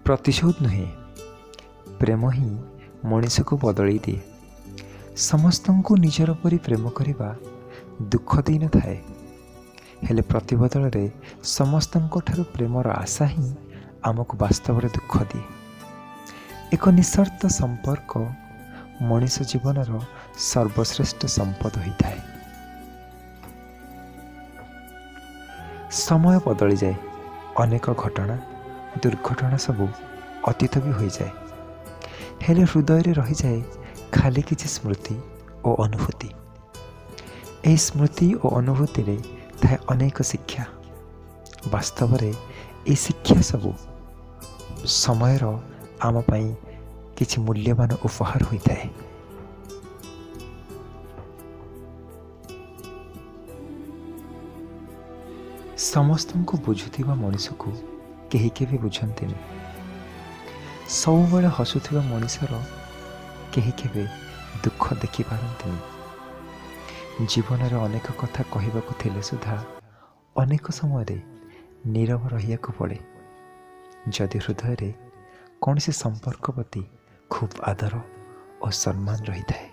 ପ୍ରତିଶୋଧ ନୁହେଁ, ପ୍ରେମ ହିଁ ମଣିଷକୁ ବଦଳେଇ ଦିଏ। ସମସ୍ତଙ୍କୁ ନିଜର ପରି ପ୍ରେମ କରିବା ଦୁଃଖ ଦେଇନଥାଏ, ହେଲେ ପ୍ରତିବଦଳରେ ସମସ୍ତଙ୍କଠାରୁ ପ୍ରେମର ଆଶା ହିଁ ଆମକୁ ବାସ୍ତବରେ ଦୁଃଖ ଦିଏ। ଏକ ନିଃସର୍ତ୍ତ ସମ୍ପର୍କ ମଣିଷ ଜୀବନର ସର୍ବଶ୍ରେଷ୍ଠ ସମ୍ପଦ ହୋଇଥାଏ। ସମୟ ବଦଳିଯାଏ, ଅନେକ ଘଟଣା ଦୁର୍ଘଟଣା ସବୁ ଅତୀତ ବି ହୋଇଯାଏ, ହେଲେ ହୃଦୟରେ ରହିଯାଏ ଖାଲି କିଛି ସ୍ମୃତି ଓ ଅନୁଭୂତି। ଏହି ସ୍ମୃତି ଓ ଅନୁଭୂତିରେ ଥାଏ ଅନେକ ଶିକ୍ଷା। ବାସ୍ତବରେ ଏହି ଶିକ୍ଷା ସବୁ ସମୟର ଆମ ପାଇଁ କିଛି ମୂଲ୍ୟବାନ ଉପହାର ହୋଇଥାଏ। ସମସ୍ତଙ୍କୁ ବୁଝୁଥିବା ମଣିଷକୁ କେହି କେବେ ବୁଝନ୍ତିନି। ସବୁବେଳେ ହସୁଥିବା ମଣିଷର କେହି କେବେ ଦୁଃଖ ଦେଖିପାରନ୍ତିନି। ଜୀବନରେ ଅନେକ କଥା କହିବାକୁ ଥିଲେ ସୁଦ୍ଧା ଅନେକ ସମୟରେ ନୀରବ ରହିବାକୁ ପଡ଼େ, ଯଦି ହୃଦୟରେ କୌଣସି ସମ୍ପର୍କ ପ୍ରତି ଖୁବ୍ ଆଦର ଓ ସମ୍ମାନ ରହିଥାଏ।